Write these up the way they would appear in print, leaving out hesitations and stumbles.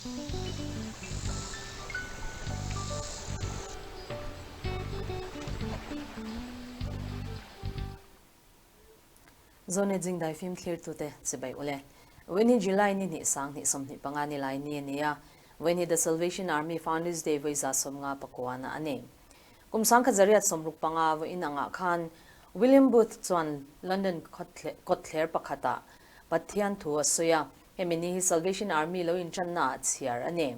Zone jingdai fim thlirtute chibai ule. Vawiin hi July ni hnih sang hnih 25 ni lai ni a ni a. Vawiin hi The Salvation Army Founders Day vawi 59 na a ni. Kum 1965 vawiin angah khan William Booth chuan London kawtthler pakhatah Pathian thu a sawi a, hemi ni hi Salvation Army lo inṭannaah chhiar a ni.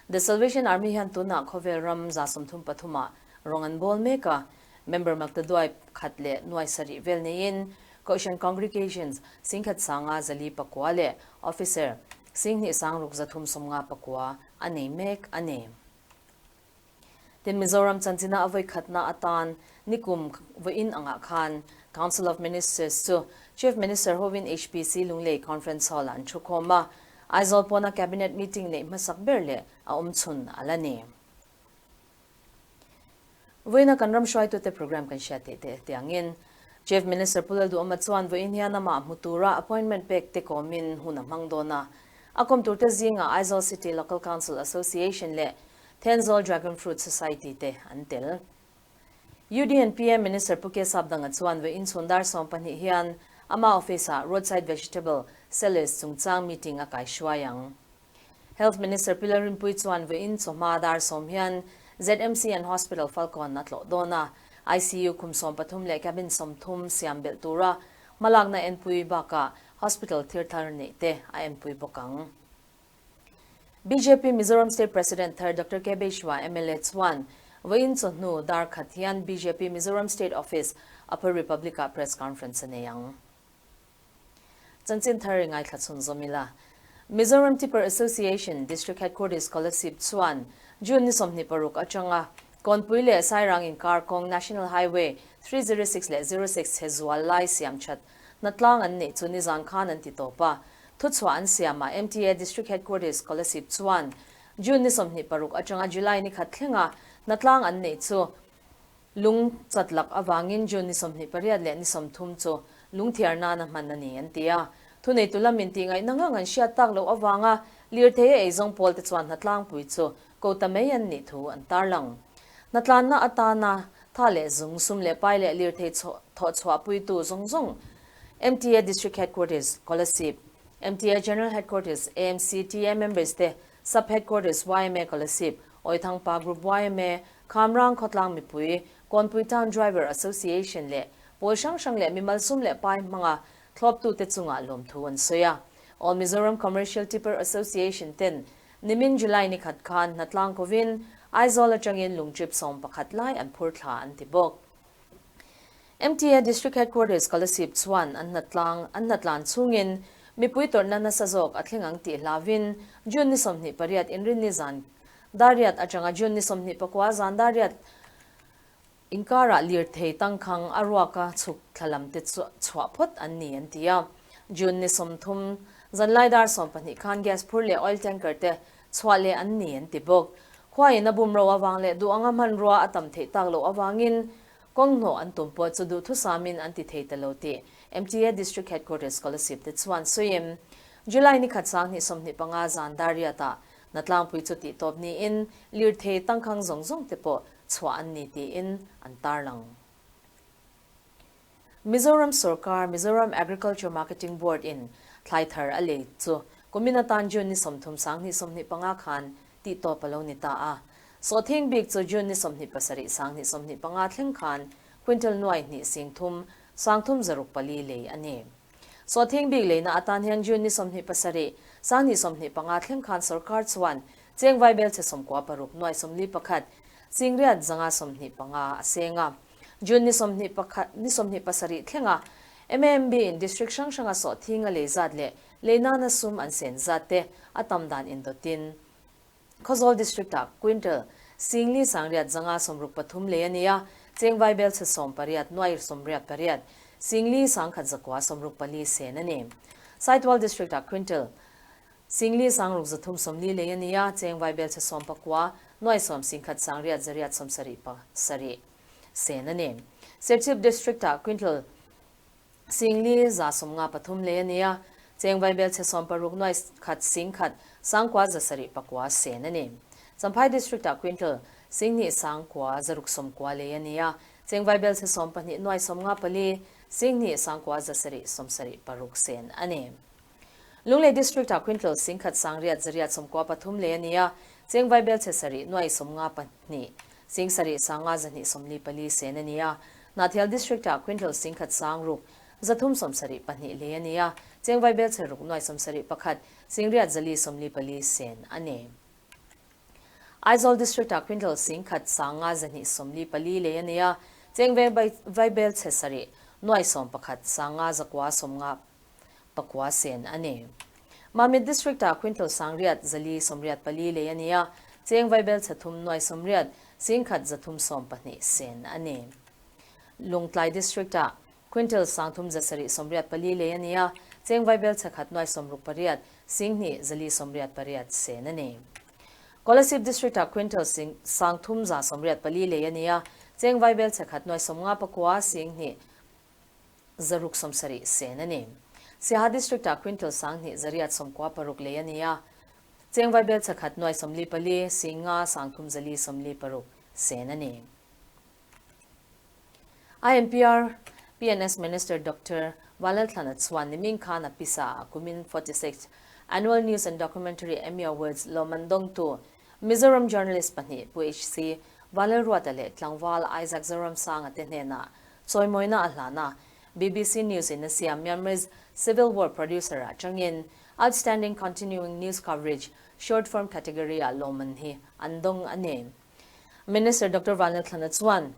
The Salvation Army hian tunah khawvel ram 33 ah rawng an bawl mek a, member maktaduai khat leh nuai sarih vel neiin Kohhran Congregations 10 sanga 409 leh Officer 2 sang ruk 359 a nei mek a ni. Tin, Mizoram chanchina a vawi khatna atan nikum vawiin angah khan Council of Ministers chu Chief Minister hovin HPC Lunglei Conference Hall-ah an thukhawm a, Aizawl pawna Cabinet meeting neih hmasak ber leh a awm chhun a la ni. Vawiina kan ram hruaitute programme kan hriat theih te tiangin Chief Minister Pu Lalduhawma chuan vawiin hian amah hmu tura appointment pek te kawmin hun a hmang dawn a. A kawm turte zingah Aizawl City Local Council Association leh Thenzawl Dragon Fruit Society te an tel. UDNPM Minister Pu Kesap Danga chuan vawiin chhun dar 12 hian ama office-ah Roadside Vegetable Sellers chungchang meeting a kaihruai ang. Health Minister Pi Lalrinpuii chuan vawiin chawhma dar 10 hian ZMC and Hospital Falkawn a tlawh dawn a, ICU khum 13 leh cabin 30 siam belh tura hmalakna enpui bakah hospital thir thar neih te a enpui bawk ang. BJP Mizoram State President thar Doctor K Beshwa mla chuan vawiin chawhnu dar khat hian BJP Mizoram State Office Upper Republic-ah press conference a nei ang. Chanchin thar i ngaithla chhun zawm ila. Mizoram Tipper Association District Headquarters Kolasib chuan June ni 26 atanga Kawnpui leh Sairang inkar kawng National Highway 306 leh 06 chhe zual lai siam that hnatlang an neih chu nizan khan an ti tawp a. Thuchhuah an siam a, MTA District Headquarters Kolasib chuan June ni 26 atanga July ni khat thlenga hnatlang an neih chu lung chat lak avangin June ni 28 leh ni 30 chu lungthiar nana hman a ni an ti a. Thuneitu lamin tihngaihna ngang an hriat tak loh avanga lirthei a eizawng pawl te chuan hnatlangpui chu ko ta mai an nih thu an tarlang. Hnatlanna atana tha leh zung, sum leh pai leh lirthei thawhchhuahpuitu zawng zawng MTA District Headquarters, Kolasib, MTA General Headquarters, AMC, TA members te Sub Headquarters, yma Kolasib, Awithangpa Group yma, Khamrang Khawtlang mipui, Kawnpui Town Driver Association leh pawl hrang hrang leh mimal sum leh pai hmanga thlawptute chungah lawmthu an sawi a. All Mizoram Commercial Tipper Association ten nimin July ni khat khan hnatlang kovin Aizawl atangin lungtrip 11 lai an phur thla an ti bawk. MTA District Headquarters Kolasib chuan an hnatlang an hnatlan chungin mipui tawrhna nasa zawk a thleng ang tih hlavin June ni 28 inrinni zan dariat atanga June ni 29 zan dariat inkarah lirthei tangkhang a ruaka chhuk thlalam te chhuah phawt an ni an ti a. June ni 30 zanlai dar 12 khan gas phur leh oil tanker te chhuah leh an ni an ti bawk. Khuain a bum ro awang leh duh anga hman rua a tam theih tak loh awangin kawng hnawh an tum pawh chu duh thusamin an ti thei ta lo tih MTA District Headquarters Kolasib te chuan sawiin July ni khat sang hnih 25 zan dariatah hnatlangpui chu tih tawp niin lirthei tangkhang zawng zawng te pawh chhuah an ni tiin an tarlang. Mizoram Sorkar Mizoram Agriculture Marketing Board in thlai thar a lei chu kumin atan June ni 30 sang hnih 25 khan tih tawp a lo ni ta a. Sawhthing bik chu June ni 27 sang hnih 25 thleng khan quintal nuai hnih sing thum sang thum zaruk pali lei a ni. Sawhthing bik leina atan hian June ni 27 sang hnih 25 thleng khan sorkar chuan cheng vaibel che 96 nuai 41 singriat zanga 25 a senga. June ni 21 ni 27 thlenga MAMB in district hrang hranga sawhthing a lei zat leh leina na sum an sen zat te a tam dan indotin Khawzawl district ah quintal singli sangriat zanga 63 lei a ni a, cheng vaibel che 18 nuai 88 singli sangkhat zakua 64 sen a ni. Saitual district ah quintal singli sangruk zathum 40 lei a ni a, cheng vaibel che 19 nuai 10 singkhat sangriat zariat 70 pa sarih sen a ni. Serchhip district ah quintal singli za 53 lei a ni a, Cheng vaibelchhe 60 nuai khat 10,000 sangkua 709 sen a ni. Champhai District ah quintal 2,000 sangkua 690 lei a ni a, cheng vaibelchhe 12 nuai 54 2,000 sangkua 776 sen a ni. Lunglei District ah quintal 1,000 800 893 lei a ni a, cheng vaibelchhe 7 nuai 52 7,000 sanga 244 sen a ni a. Hnahthial District ah quintal 1,000 600 372 lei a ni a, cheng vaibelchhe 6 nuai 71 8 454 sen a ni. Aizawl District ah quintal 1,000 500 244 lei a ni a, cheng vaibelchhe 7 nuai 11 500 959 sen a ni. Mamit District ah quintal 800 484 lei a ni a, cheng vaibelchhe 3 nuai 80 1,312 sen a ni. Lawngtlai District ah quintal 3,784 lei a ni a, cheng vaibelchhe 1 nuai 68 2,488 sen a ni. Kolasib District ah quintal 3,184 lei a ni a, cheng vaibelchhe 1 nuai 59 2,670 sen a ni. Siaha District ah quintal 2,896 lei a ni a, cheng vaibelchhe 1 nuai 44 5,356 sen a ni. INPR PNS Minister Doctor Vanlalthlana chuan nimin khan a pisa ah kumin 46th Annual News and Documentary Emmy Awards lawmman dawngtu Mizoram journalist pahnih Pu HC Vanlalruata leh tlangval Isaac Zoramsanga te hnenah chawimawina a hlan a. BBC News in a siam Myanmar's Civil War producer ah changin Outstanding Continuing News Coverage Short Form category ah lawmman hi an dawng a ni. Minister Doctor Vanlalthlana chuan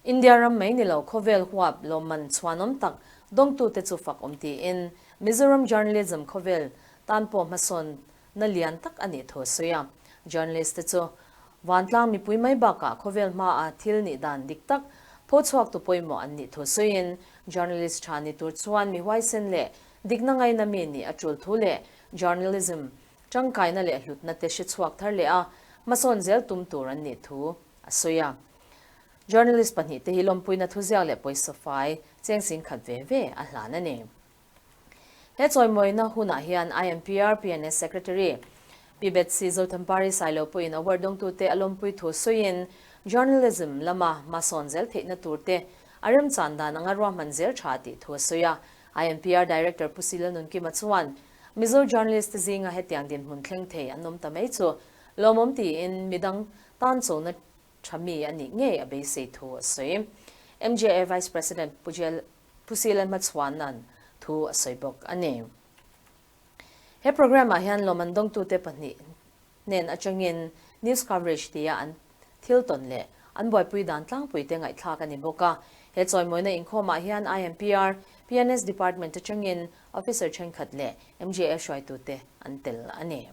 India ram mai ni lo khawvel huap lawmman chhuanawm tak dawngtute chu fak awm tiin Mizoram journalism khawvel tan pawh hmasawn na lian tak a nih thu a sawi a. Journalist te chu vantlang mipui mai bakah khawvel hmaa thil nih dan dik tak pho chhuaktu pawimawh an nih thu sawiin journalist tha ni tur chuan mi huaisen leh dikna ngaina mi nih a tul thu leh journalism tangkaina leh hlutna te hre chhuak thar leh a hmasawn zel tum tur an nih thu a sawi a. Journalist pahnih te hi lawmpuina thuziak leh pawisa fai cheng 10,000 ve ve a hlan a ni. He chawimawina hunah hian IMPR PNS Secretary Pi Betsy Zothampari Sailo pawhin award dawngtute a lawmpui thu sawiin journalism lama hmasawn zel theihna turte a remchan dan anga ruahman zel tha tih thu a sawi a. IMPR Director Pu Sila Nunkima chuan Mizo journalist te zinga hetiang dinhmun thleng thei an awm ta mai chu lawmawm tiin midang tan chona tha mi a nih ngei a beisei thu a sawi. MJA Vice President Pu Pu Sila hmachhuanan thu a sawi bawk a ni. He programme ah hian lawmman dawngtute pahnih hnen atangin news coverage tia an thil tawn leh an buaipui dan tlangpuite ngaihthlak a ni bawk a. He chawimawina inkhawmah hian IMPR, PNS Department atangin Officer thenkhat leh MJA hruaitute an tel a ni.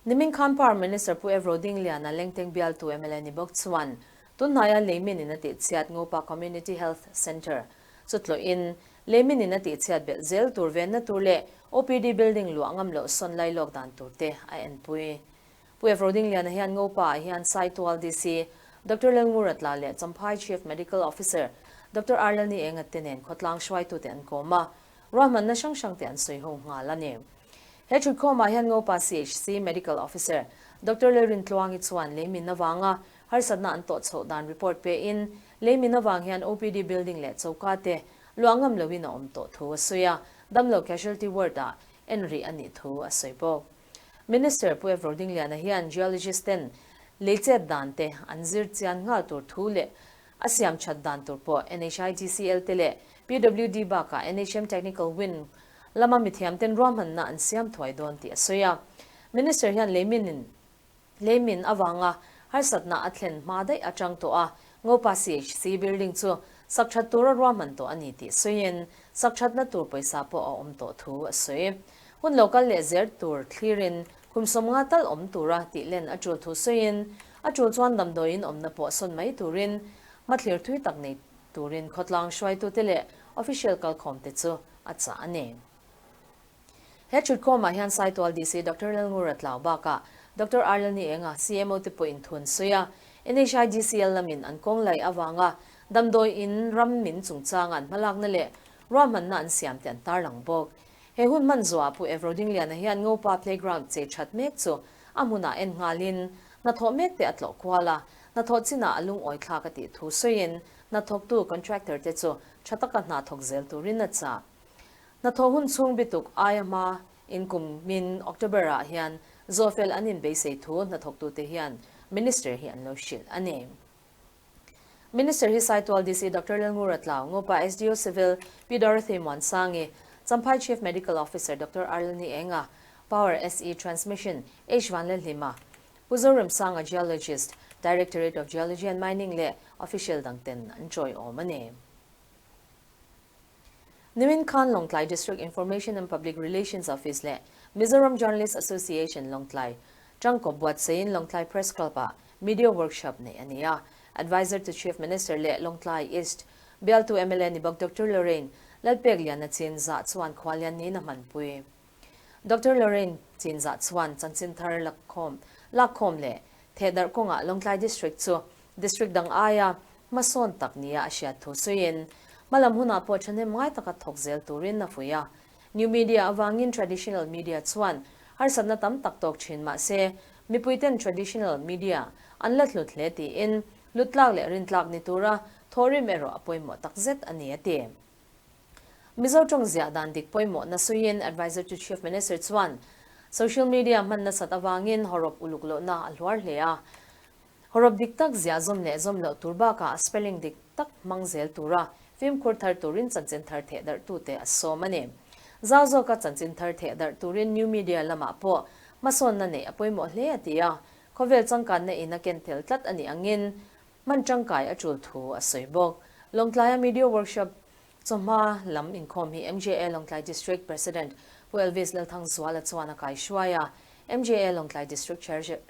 Nimin khan Power Minister Pu Evro Dingliana Lengteng bialtu mla ni bawk chuan tunhnaia leimin in a tihchhiat Ngopa Community Health Centre chu tlawhin leimin in a tihchhiat belh zel tur venna tur leh OPD building luah ngam loh sawn lai lawk dan tur te a enpui. Pu Evro Dingliana hian Ngopa ah hian Saitual DC Doctor Lalnguratla leh Champhai Chief Medical Officer Doctor Arlalni Enga te nen khawtlang hruaitute an kawm a, ruahmanna hrang hrang te an sawi ho nghal a ni. He thutkhawmah hian Ngopa CHC Medical Officer Doctor Lalrintluangi chuan leimin avanga harsatna an tawh chhoh dan report pein leimin avang hian OPD building leh choka te luah ngam loin a awm tawh thu a sawi a, damlo casualty ward ah en rih a nih thu a sawi bawk. Minister Pu Evro Dingliana hian geologist ten leichet dan te an zir chian nghal tur thu leh A siam that dan tur pawh NHIDCL te leh PWD bakah NHM Technical Wing lama mithiamten ruahmanna an siam thuai dawn tih a sawi a. Minister hian leimin leimin avanga harsatna a thlen hma daih atang tawh a, Ngopa CHC building chu sak that tura ruahman tawh a ni tih sawiin sak thatna tur pawisa pawh a awm tawh thu a sawi. Hun lo kal leh zer tur thlirin Kum 50 tal awm tura tih len a tul thu sawiin, a tul chuan damdawiin awmna pawh sawn mai turin hmathlir thui tak nei turin khawtlang hruaitute leh official kalkhawmte chu a chah a ni. He thutkhawmah hian Saitual DC Doctor Lalngura Tlau bakah Doctor Arlani Enga, CMO te pawhin thu an sawi a, NHIDCL lamin an kawng laih avanga damdawiin ram min chungchanga an hmalakna leh. Ruahmanna an siam te an tarlang bawk. He hun hman zuah Pu Evro Dingliana hian Ngopa playground chei that mek chu a hmunah en nghalin hnathawh mek te a tlawh kual a, hnathawh chinah a lungawi thlak a tih thu sawiin hnathawktu contractor te chu tha taka hna thawk zel turin a chah. Hnathawh hun chhung bituk aia hma in kum min October ah hian zawhfel an inbeisei thu hnathawktute hian Minister hi an lo hrilh a ni. Minister hi Saitual DC Doctor Lalngura Tlau, Ngopa SDO Civil Pi Dorothy Muansangi, Champhai Chief Medical Officer Doctor Arlani Enga, Power SE Transmission H Vanlalhlima, Pu Zoremsanga Geologist, Directorate of Geology and Mining leh official dangten an chawiawm a ni. Nimin khan Lawngtlai District Information and Public Relations Office leh Mizoram Journalist Association Lawngtlai tangkaw buatsaiin Lawngtlai Press Club-ah Media Workshop neih a ni a. Adviser to Chief Minister leh Lawngtlai East bialtu mla ni bawk Doctor Lorraine Lalpekliana Chinzah chuan khualian niin a hmanpui. Doctor Lorraine Chinzah chuan chanchin thar lakkhawm lakkhawm leh thehdarh kawngah Lawngtlai District chu District dang aia hmasawn tak nia a hriat thu sawiin, hmalam hunah pawh thahnem ngai taka thawk zel turin a fuih a. New media avangin traditional media chuan harsatna tam tak tawk thin mah se, mipuiten traditional media an la hlut hle tiin, hlutlak leh rintlak ni tura thawhrim erawh a pawimawh takzet a ni a ti. Mizo tawng ziah dan dik pawimawhna sawiin Adviser to Chief Minister chuan social media hman nasat avangin hawrawp uluk lohna a hluar hle a. Hawrawp dik tak ziah zawm leh zawm loh tur bakah spelling dik tak hmang zel tura fimkhur thar turin chanchin thar theh darh tute a sawm a ni. Zau zawka chanchin thar theh darh turin new media lamah pawh hmasawnna neih a pawimawh hle a ti a, khawvel changkanna in a ken tel tlat a nih angin hman tangkai a tul thu a sawi bawk. Lawngtlaia media workshop chawhma lam inkhawm hi MJA Lawngtlai District President Pu Elvis Lalthangzuala chuan a kaihruai a, MJA Lawngtlai District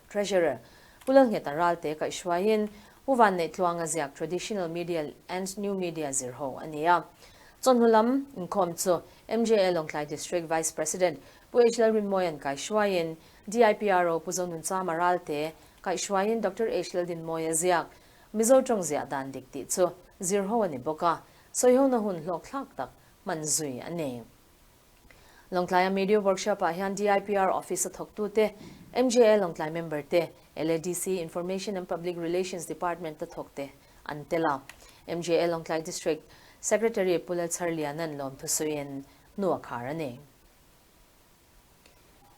Treasurer Pu Lalngheta Ralte kaihhruaiin Pu Vanneihtluanga ziak Traditional Media and New Media zirho a ni a. Chawhnu lam inkhawm chu MJA Lawngtlai District Vice President Pu H Lalrinmawia'n kaihhruaiin DIPRO Pu Zonunchama Ralte kaihhruaiin Doctor H Laldinmawia ziak Mizo tawng ziah dan dik tih chu zirho a ni bawk a, sawihona hun hlawkthlak tak hman zui a ni. Lawngtlaia Media Workshop-ah hian DIPR Office a thawktute, MJA Lawngtlai member te, LADC Information and Public Relations Department-a thawkte an tel a. MJA Lawngtlai District Secretary Pu Lalchharliana'n lawmthu sawiin hnu a khar a ni.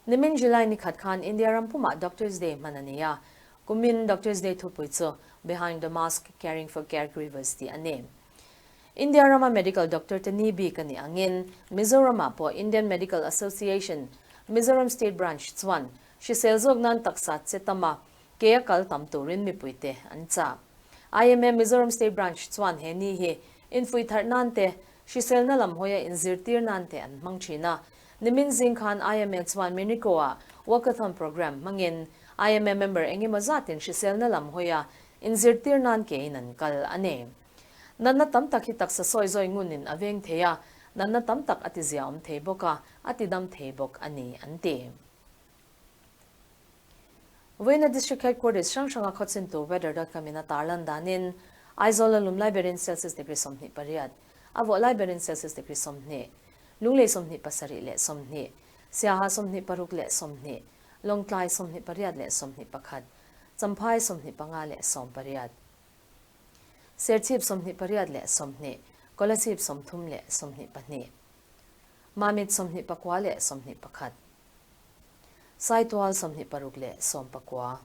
Nimin July ni khat khan India ram pumah Doctors Day hman a ni a, kumin Doctors Day thupui chu Behind the Mask, Caring for Caregivers tih a ni. India rama medical doctor te ni bik a nih angin Mizoramah pawh Indian Medical Association, Mizoram State Branch chuan hrisel zawk nan taksa che tama ke a kal tam turin mipuite an chah. IMA Mizoram State Branch chuan he ni hi infuih tharh nan te, hriselna lam hawia inzirtir nan te an hmang thin a. Nimin zing khan IMA chuan Muniko-ah Walkathon Programme hmangin IMA member engemaw zatin hriselna lam hawia inzirtir nan kein an kal a ni. Natna tam tak hi taksa sawi zawi ngunin a veng thei a, natna tam tak a ti ziaawm thei bawk a, a ti dam thei bawk a ni, an ti. Vawiina District Headquarters hrang hranga khawchintu weather dot com in a tarlan danin Aizawl a lum lai berin Celsius degree 28, a vawh lai berin Celsius degree 20, Lunglei 27 leh 20, Siaha 26 leh 20, Lawngtlai 28 leh 21, Champhai 25 leh 18. Serchhip 28 leh 20, Kolasib 30 leh 22, Mamit 24 leh 21, Saitual 26 leh 19,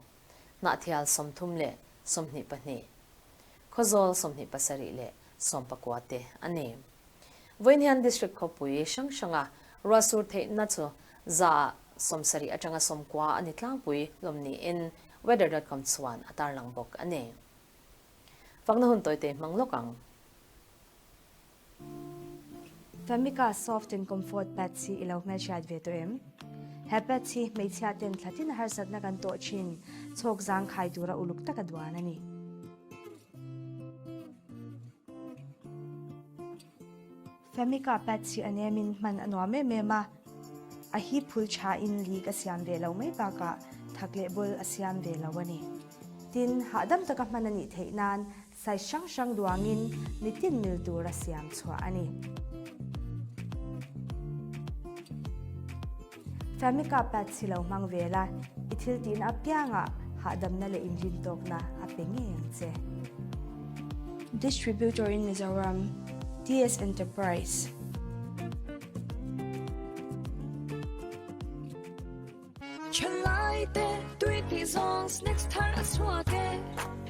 Hnahthial 30 leh 22, Khawzawl 27 leh 19 te a ni. Vawiin hian District khawpui hrang hranga ruahsur theihna chu 70% atanga 90 a ni tlangpui lawm niin weather dot com chuan a tarlang bawk a ni. Fakna hun tawite hmang lawk ang. Famika Soft and Comfort Pads hi i lo hmelhriat ve tawh em? He pads hi hmeichhia ten thlatin harsatna kan tawh thin chhawk zangkhai tura uluk taka duan a ni. Famika pads hi a nemin hman a nuam em em a, a hi phul thain leak a siam ve lo mai bakah thak leh bul a siam ve lo a ni. Tin, hahdam taka hman a nih theih nan size hrang hrang duangin nitin mil tura siam chhuah a ni. Famika pads hi lo hmang ve la, i thil tihna apiangah hahdamna leh inrintawkna a pe ngei ang che. Distributor in Mizoram, TS Enterprise. Thalai te tui tih zawng snacks thar a chhuak e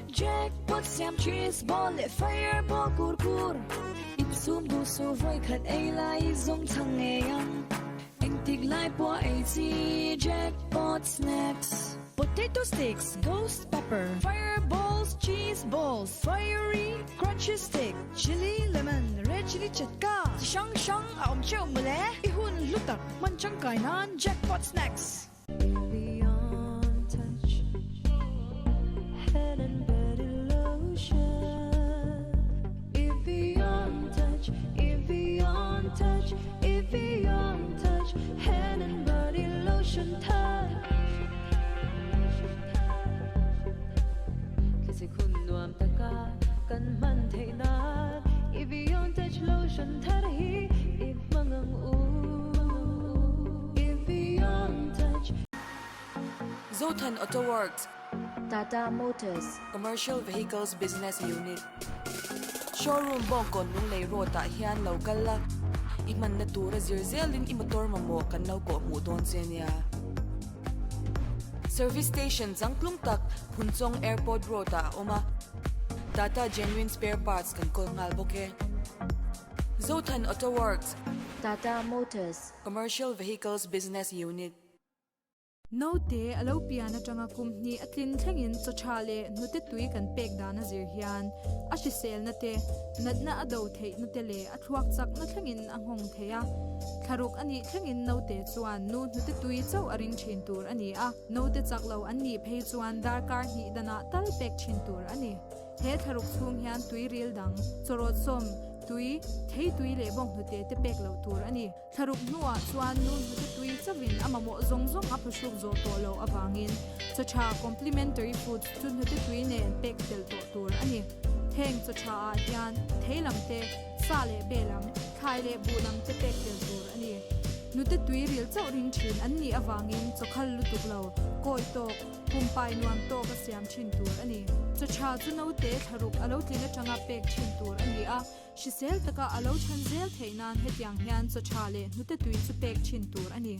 Jackpot siam cheese ball leh fireball kur kur Insum duh suh vawi khat ei lai i zawng chhang ngei ang Engtik lai pawh a ei chi Jackpot snacks Potato sticks, ghost pepper, fireballs, cheese balls, fiery crunchy stick, chilli lemon, red chilli chatka chi hrang hrang a awm teuh mawle I hun hlu tak Hman tangkai nan Jackpot Snacks. Zothan Auto Works. Tata Motors. Commercial Vehicles Business Unit. Showroom Bawngkawn Lunglei Road ah hian lo kal la, i hmanna tura zir zelin i motor mamawh kan lo kawh hmuh dawn che nia. Service Station changtlung tak Phunchawng Airport Road ah a awm a, Tata Genuine Spare Parts kan kawl nghal bawk e. Zothan Auto Works. Tata Motors. Commercial Vehicles Business Unit. Naute a lo pian atanga kum hnih a tlin thlengin chaw tha leh hnute tui kan pek dan a zir hian a hriselna te, natna a do theihna te leh a thluak chakna thlengin a nghawng thei a. Thlaruk a nih thlengin naute chuan nu hnute tui chauh a ring thin tur a ni a, naute chak lo an nih phei chuan darkar hnih danah tal pek thin tur a ni. He thlaruk chhung hian tui ril dang, chawrawt sawm, tui, thei tui leh bawnghnute te pek loh tur a ni. Thlaruk hnuah chuan nu hnute tui chauhin a mamawh zawng zawng a phuhruk zawh tawh loh avangin chaw tha complementary foods chu hnute tui nen pek tel tawh tur a ni. Heng chaw tha ah hian thei lam te, sa leh be lam, thlai leh buh lam te pek tel tur a ni. Nute tui ril chauh ring thin an nih avangin chaw khal lutuk lo, kawi tawk, pumpai nuam tawk a siam thin tur a ni. Chaw tha chu naute thlaruk a lo tlin atanga pek thin tur a ni a. Hrisel taka a lo chhan zel theih nan hetiang hian chaw tha leh hnute tui chu pek thin tur a ni.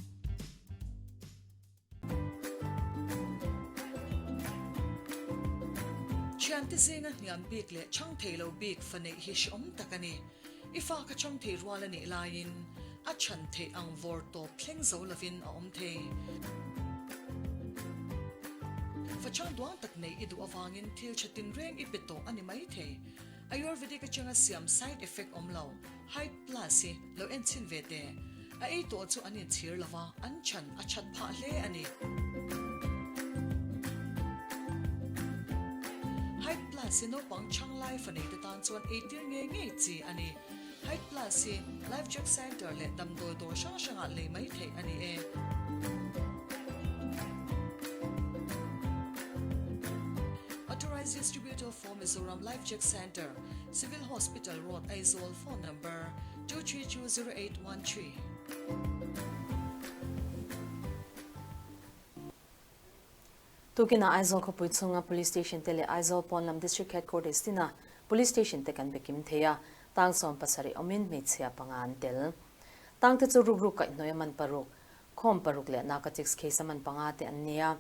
Thiante zinga hniam bik leh chhang thei lo bik fa neih hi hreawm tak a ni. I fa kha chhang thei rual a nih laiin a chhan theih ang vawr tawp thleng zo lovin a awm thei. Fa chhang duang tak neih i duh avangin thil tha tinreng i pe tawh a ni maithei. Ayurvedic atanga siam side effect awm lo, Height Plus hi lo en chhin ve teh. A ei tawh chu an inchhir lo va, an chhan a that phah hle a ni. Height Plus hi naupang chhang lai fa neite tan chuan eitir ngei ngei chi a ni. Height Plus hi Life Check Centre leh damdawi dawr hrang hrangah lei mai theih a ni e. Authorized Distributor for Mizoram Life Check Centre, Civil Hospital Road, Aizawl, Phone Number, 2320813. Tukinah Aizawl khawpui chhunga Police Station te leh Aizawl pawn lam District Headquarters tina Police Station te kan be kim thei a, tang 70 awmin hmeichhia panga an tel. Tang te chu rukruk kaihhnawih a man paruk, khawm paruk leh narcotics case a man panga te an ni a.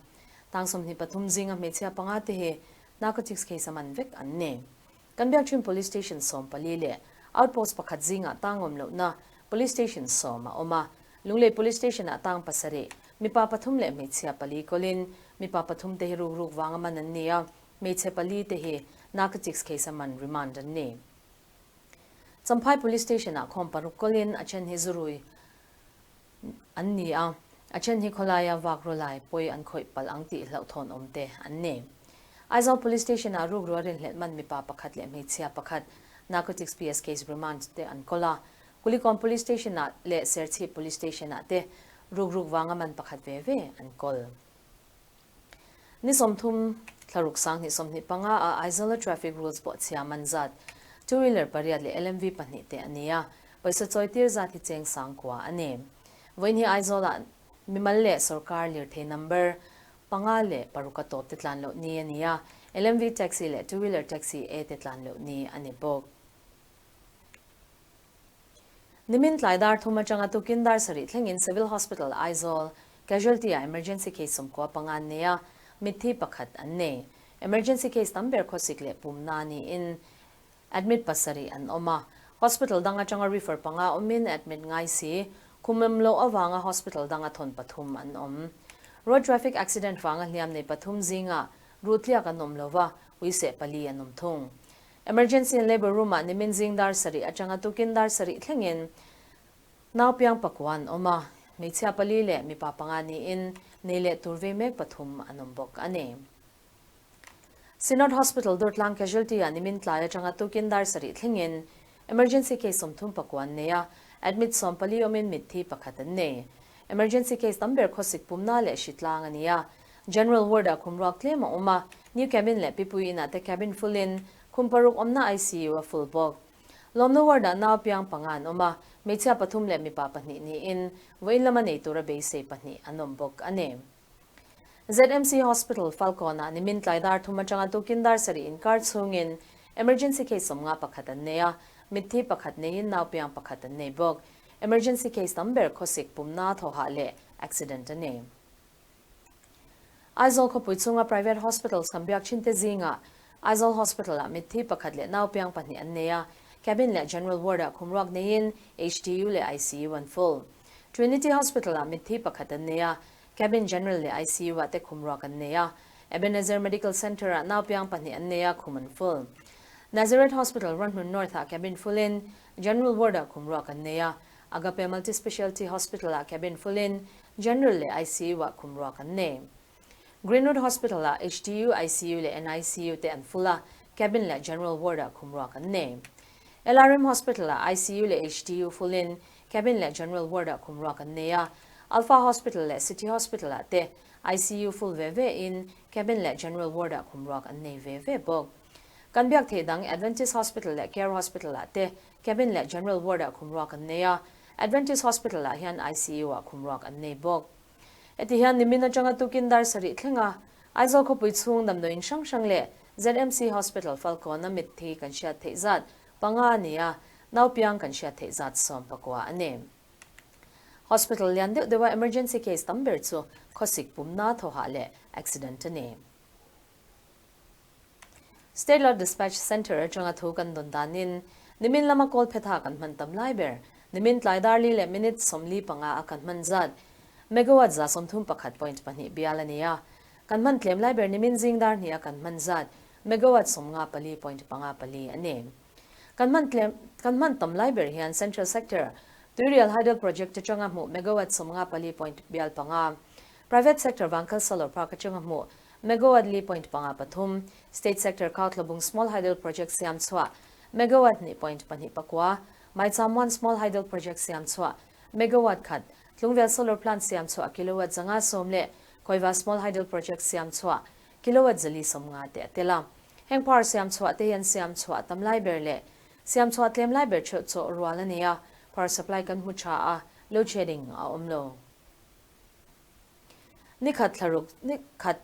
Tang 23 zinga hmeichhia panga te hi Narcotics case a man vek an ni. Kan biak thin Police Station 14 leh Outpost pakhat zingah tang awm lohna Police Station sawm a awm a. Lunglei Police Station ah tang pasarih, mipa pathum leh hmeichhia pali kawlin mipa pathum te hi rukruk vanga man an ni a, hmeichhe pali te hi Narcotics case a man remand an ni. Champhai Police Station ah khawm paruk kawlin a then hi zurui an ni a, a then hi khawlaia vak rawlai pawi an khawih palh ang tih hlauhthawn awm te an ni. Aizawl Police Station ah rukrua rinhlelh man mipa pakhat leh hmeichhia pakhat Narcotics PS case remand te an kawl a, Kulikawn Police Station ah leh Serchhip Police Station ah te rukruk vanga man pakhat ve ve an kawl. Ni 30 thlaruk 2025 ah Aizawla traffic rules pawh chhia man zat two wheeler pariat leh LMV pahnih te a ni a, pawisa chawi tir zat hi cheng sang kua a ni. Vawiin hi Aizawlah. mimal leh sorkar lirthei number panga leh paruk a tawp te tlan loh ni a ni a, LMV taxi leh two wheeler taxi A te tlan loh ni a ni bawk. Nimin tlai dar thum atanga tukin dar sarih thlengin Civil Hospital Aizawl Casualty ah emergency case 95 an nei a, mitthi pakhat an nei. Emergency case tam ber khawsik leh pumna niin admit pasarih an awm a. Hospital dang atanga refer panga awmin admit ngai si, khum em loh avanga hospital danga thawn pathum an awm. Road traffic accident vanga hliam nei pathum zingah ruhtliak an awm lova, uiseh pali an awm thung. Emergency and Labour Room ah nimin zing dar sarih atanga tukin dar sarih thlengin naupiang pakua an awm a, hmeichhia pali leh mipa panga niin nei leh tur vei mek pathum an awm bawk a ni. Synod Hospital Durtlang Casualty ah nimin tlai atanga tukin dar sarih thlengin Emergency case 39 an nei a, admit 14 awmin mitthi pakhat an nei. Emergency case tam ber khawsik pumna leh hritlang a ni a, General ward ah khum ruak tlem a awm a, new cabin leh pipui inah te cabin full in khum paruk awmna ICU a full bawk. Lawmna ward ah nau piang panga an awm a, hmeichhia pathum leh mipa pahnih niin vawiin lama nei tura beisei pahnih an awm bawk a ni. ZMC Hospital Falkawn ah nimin tlai dar thum atanga tukin dar sarih inkar chhungin emergency case 51 an nei a, mitthi pakhat neiin nau piang pakhat an nei bawk. Emergency case tam ber khawsik pumna thawhah leh accident a ni. Aizawl khawpui chhunga private hospitals kan biak thin te zingah Aizawl Hospital ah mitthi pakhat leh nau piang pahnih an nei a, cabin leh general ward ah khumruak neiin HDU leh ICU an full. Trinity Hospital ah mitthi pakhat an nei a, cabin general leh ICU ah te khumruak an nei a, Ebenezer Medical Centre ah nau piang pahnih an nei a, khum an full. Nazareth Hospital Ranhmun North ah cabin full in general ward ah khumruak an nei a, Agape Multi-Specialty Hospital ah cabin full in General leh ICU ah khum ruak an nei. Greenwood Hospital ah HDU, ICU leh NICU te an full a, cabin leh general ward ah khum ruak an nei. LRM Hospital ah ICU leh HDU full in cabin leh general ward ah khum ruak an nei a, Alpha Hospital leh City Hospital ah te ICU full ve ve in cabin leh general ward ah khum ruak an nei ve ve bawk. Kan biak theih dang Adventist Hospital leh Care Hospital ah te cabin leh general ward ah khum ruak an nei a, Adventist Hospital ah hian ICU ah khum ruak an nei bawk. Heti hian nimin atanga tukin dar sarih thleng a, Aizawl khawpui chhung damdawiin hrang hrang leh ZMC Hospital Falkawn a mitthi kan hriat theih zat panga a ni a, naupiang kan hriat theih zat 19 a ni. Hospital lian deuh deuha emergency case tam ber chu khawsik pumna thawhah leh accident a ni. State Law Dispatch Centre atanga thu kan dawn danin nimin lama kawl phetha kan hman tam lai ber. Nimin tlai dar li leh minute 45 a kan hman zat. Megawatt 131.2 bial a ni a. Kan hman tlem lai ber nimin zing dar hnih a kan hman zat. Megawatt 54.54 a ni. Kan hman tlem kan hman tam lai ber hian Central Sector Tuirial Hydel Project atanga hmuh megawatt 54 point bial panga. Private Sector Vangkal Solar Park atanga hmuh Megawatt li point panga pathum, State Sector Kautlabung Small Hydel Project siam chhuah megawatt hnih point pahnih pakua, Maicham One Small Hydel Project siam chhuah megawatt khat, Tlungvel Solar Plant siam chhuah kilowatt 110 leh Khawiva Small Hydel Project siam chhuah kilowatt 450 te a tel a. Heng power siam chhuah te hian siam chhuah tam lai ber leh siam chhuah tlem lai ber theuh chawh rual a ni a, power supply kan hmu tha a, load shedding a awm lo. Ni khat thla ruk, ni khat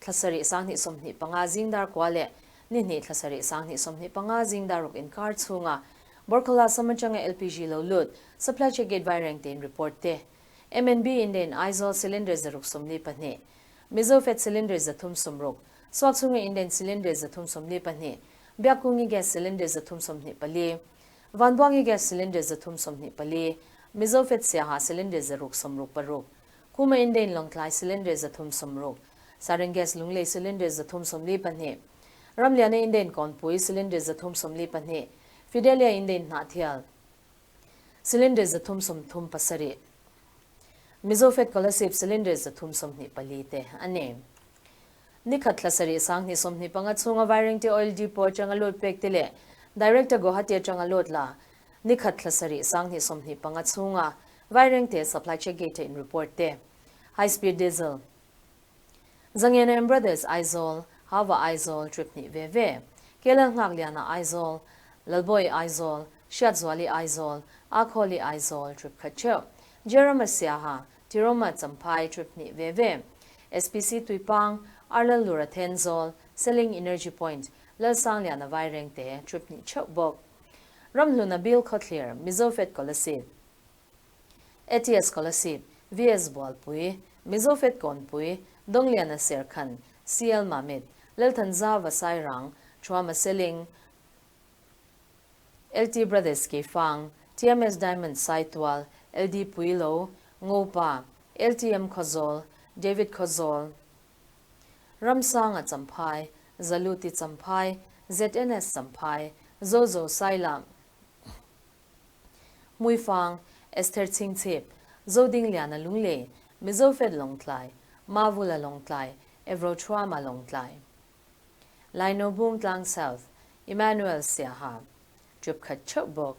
thla sarih 2025 zing dar kua leh ni hnih thla sarih 2025 zing dar ruk inkar chhunga Borkhola Assam atanga LPG lo lut supply check gate vaireng tein report te. MNB Indian Aizawl cylinder 642, Mizo Fed cylinder 360, Suak chhunga Indian cylinder 322, Biakkungi gas cylinder 324, Vanbuangi gas cylinder 324, Mizo Fed Siaha cylinder 666, Kuma Indian Lawngtlai cylinder 360, Sarin gas Lunglei cylinder 342, Ramliana Indian Kawnpui cylinder 342, Fidelia Indian Hnahthial cylinder 337, Mizo Fed Kolasib cylinder 324 te a ni. Ni khat thla sarih 2025 chhunga Vairengte Oil Depot atanga load pek te leh Director Guwahati atanga load la ni khat thla sarih 2025 chhunga Vairengte Supply Check Gate in report te. High Speed Diesel Zangena and Brothers Aizawl, Hava Aizawl trip hnih ve ve. Kelal Nghak Liana Aizawl, Lalbawi Aizawl, Hriatzuali Aizawl, Akhawli Aizawl trip khat theuh. Jerome Siaha. Tiroma Champhai trip hnih ve ve, SPC Tuipang, Arlal Lura Thenzawl, Seling Energy Point, Lalsangliana Vairengte trip hnih theuh bawk. Ramhluna Bill Khawthlir, Mizofed Kolasib, ATS Kolasib, VS Bualpui, Mizofed Kawnpui, Dawngliana Serkhan, CL Mamit, Lalthanza Vasairang, Thuama Seling, LT Brothers Keifang, TMS Diamond Saitual, LD Puilo, Ngopa, LTM Khawzawl, David Khawzawl, Ramsanga Champhai, Zaluti Champhai, ZNS Champhai, Zozo Sailam, Hmuifang, Esther Chhingchhip, Zodingliana Lunglei, Mizofed Lawngtlai, Mavula Lawngtlai, Evro Thuama Lawngtlai. Laino Bungtlang South, Emmanuel Siaha, trip khat theuh bawk.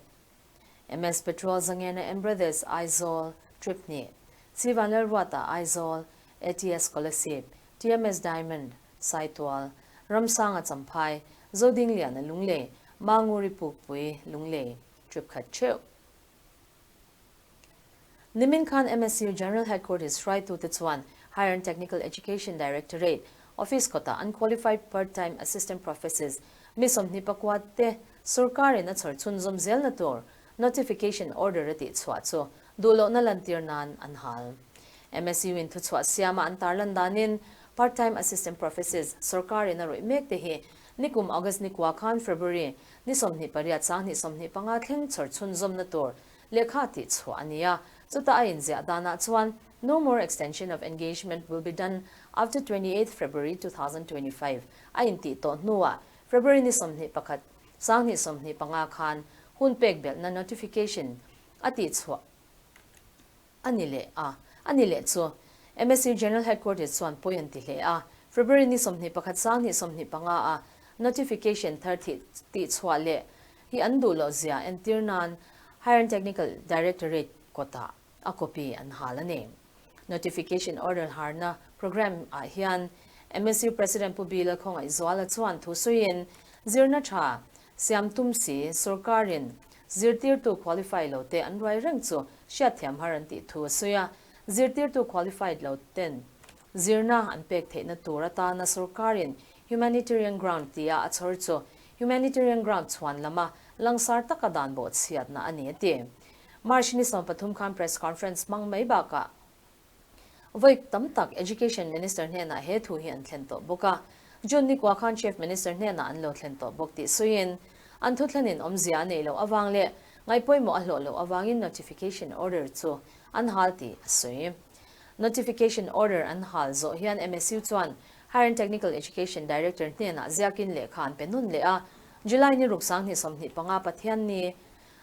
MS Petrol Zangena and Brothers Aizawl, trip hnih. Sivanlalruata Aizawl, ATS Kolasib, TMS Diamond, Saitual, Ramsanga Champhai, Zodingliana Lunglei, Manguri Pukpui Lunglei, trip khat theuh. Nimin khan MSU General Headquarters hruaitute chuan Higher and Technical Education Directorate Office kawtah unqualified part-time assistant professors mi 24 te sorkarin a chhawr chhunzawm zelna tur notification order a tihchhuah chu duhlohna lantir nan an hal. MSU in thuchhuah siama an tarlan danin part-time assistant professors sorkarin a rawih mek te hi nikum August nikua khan February ni 28 2025 thleng chhawr chhunzawmna tur lehkha tihchhuah a ni a, chutah a inziah danah chuan No more extension of engagement will be done after 28 February 2025 a intih tawh hnuah February ni 21 2025 khan hun pek belhna notification a tihchhuah a ni leh a, a ni leh chu MSU General Headquarters chuan pawi an ti hle a, February ni 21 2025 a notification thar tihchhuah leh hi an duh loh zia entir nan Higher and Technical Directorate kawtah a copy an hal a ni. Notification order harna programme ah hian MSU President Pu Bila Khawngaihzuala chuan thu suiin zirna tha siam tum si sorkarin zirtirtu qualify lo te an ruai reng chu hriatthiam har an tih thu a sawi a, zirtirtu qualified lo ten zirna an pek theihna tur atana sorkarin humanitarian ground tia a chhawr chu humanitarian ground chhuan lama langsar taka dan bawh chhiatna a ni a ti. March ni 13 khan press conference hmang mai bakah vawi tam tak Education Minister hnenah he thu hi an thlen tawh bawk a. June ni kua khan Chief Minister hnenah an lo thlen tawh bawk tih sawiin an thuthlenin awmzia a neih loh avang leh ngaihpawimawh a hlawh loh avangin notification order chu an hal tih a sawi. Notification order an hal zawh hian MSU chuan Higher and Technical Education Director hnenah ziakin lehkha an pe nun leh a, July ni ruk 2025 Pathian ni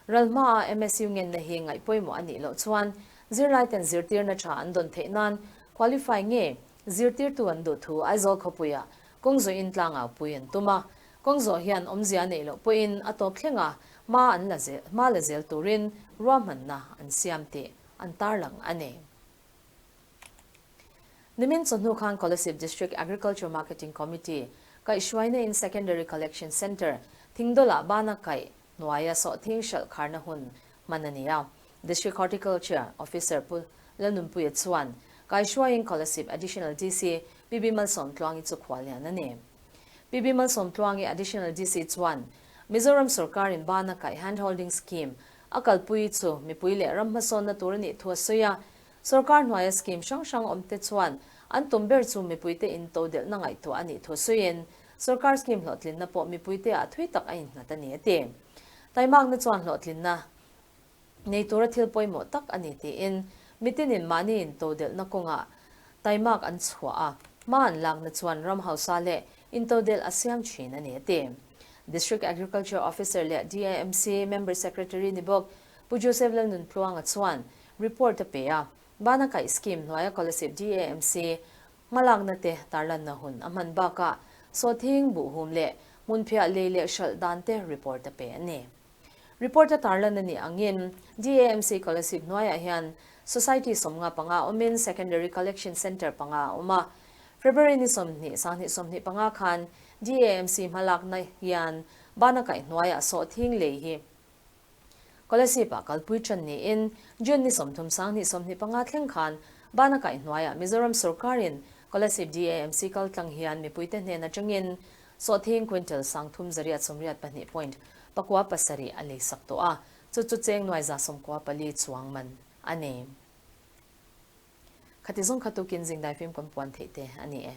Ralhma a MSU ngenna hi ngaihpawimawh a nih loh chuan zirlaiten zirtirna tha an dawn theih nan qualify nge zirtirtu an duh thu Aizawl khawpuia kawngzawhin tlangau pui an tum a. Kawngzawh hian awmzia neih loh pawhin a tawp thleng a, hma an la hma la zel turin ruahmanna an siam tih an tarlang a ni. Nimin chawhnu khan Kolasib District Agriculture Marketing Committee kaihhruaina in Secondary Collection Centre Thingdawlah bana kaih hnuaia sawhthing hralh kharna hun hman a ni a. District Horticulture Officer Pu Lalnunpuia chuan kaihhruaiin Kolasib Additional DC PB Malsawmtluangi chu khuallian a ni. PB Malsawmtluangi Additional DC chuan Mizoram sorkarin bana kaih Hand Holding Scheme a kalpui chu mipui leh ram hmasawnna tur a nih thu a sawi a. Sorkar hnuaia scheme hrang hrang awmte chuan an tum ber chu mipuite in to delhna ngaihtuah a nih thu sawiin sorkar scheme hlawhtlinna pawh mipuite ah thui tak a innghat a ni a ti. Taimakna chuan hlawhtlinna nei tura thil pawimawh tak a ni tiin mitinin mahni in to delhna kawngah taimak an chhuah a, hma an lakna chuan ram hausa leh intodelh a siam thin a ni a ti. District Agriculture Officer leh DAMC Member Secretary ni bawk Pu Joseph Lalnuntluanga chuan report a pe a, Bana kaih scheme hnuaia Kolasib DAMC hmalakna te tarlanna hun a hman bakah sawhthing, buhhum leh hmunphiah lei leh hralh dan te report a pe a ni. Report a tarlan a nih angin DAMC Kolasib hnuaiah hian Society 55 awmin Secondary Collection Centre panga a awm a. February ni 20, 2025 khan DAMC hmalakna hian Bana kaih hnuaiah sawhthing lei hi Kolasib-ah kalpui tan niin June ni 30, 2025 thleng khan Bana kaihhnuaiah Mizoram sorkarin Kolasib DAMC kaltlang hian mipuite hnen atangin sawhthing quintal 3842 point pakua pasarih a leisak tawh a, chu chu cheng nuai 194 chuang man a ni. Khati zawng kha tukin zingdai fim kan puan theih te a ni e.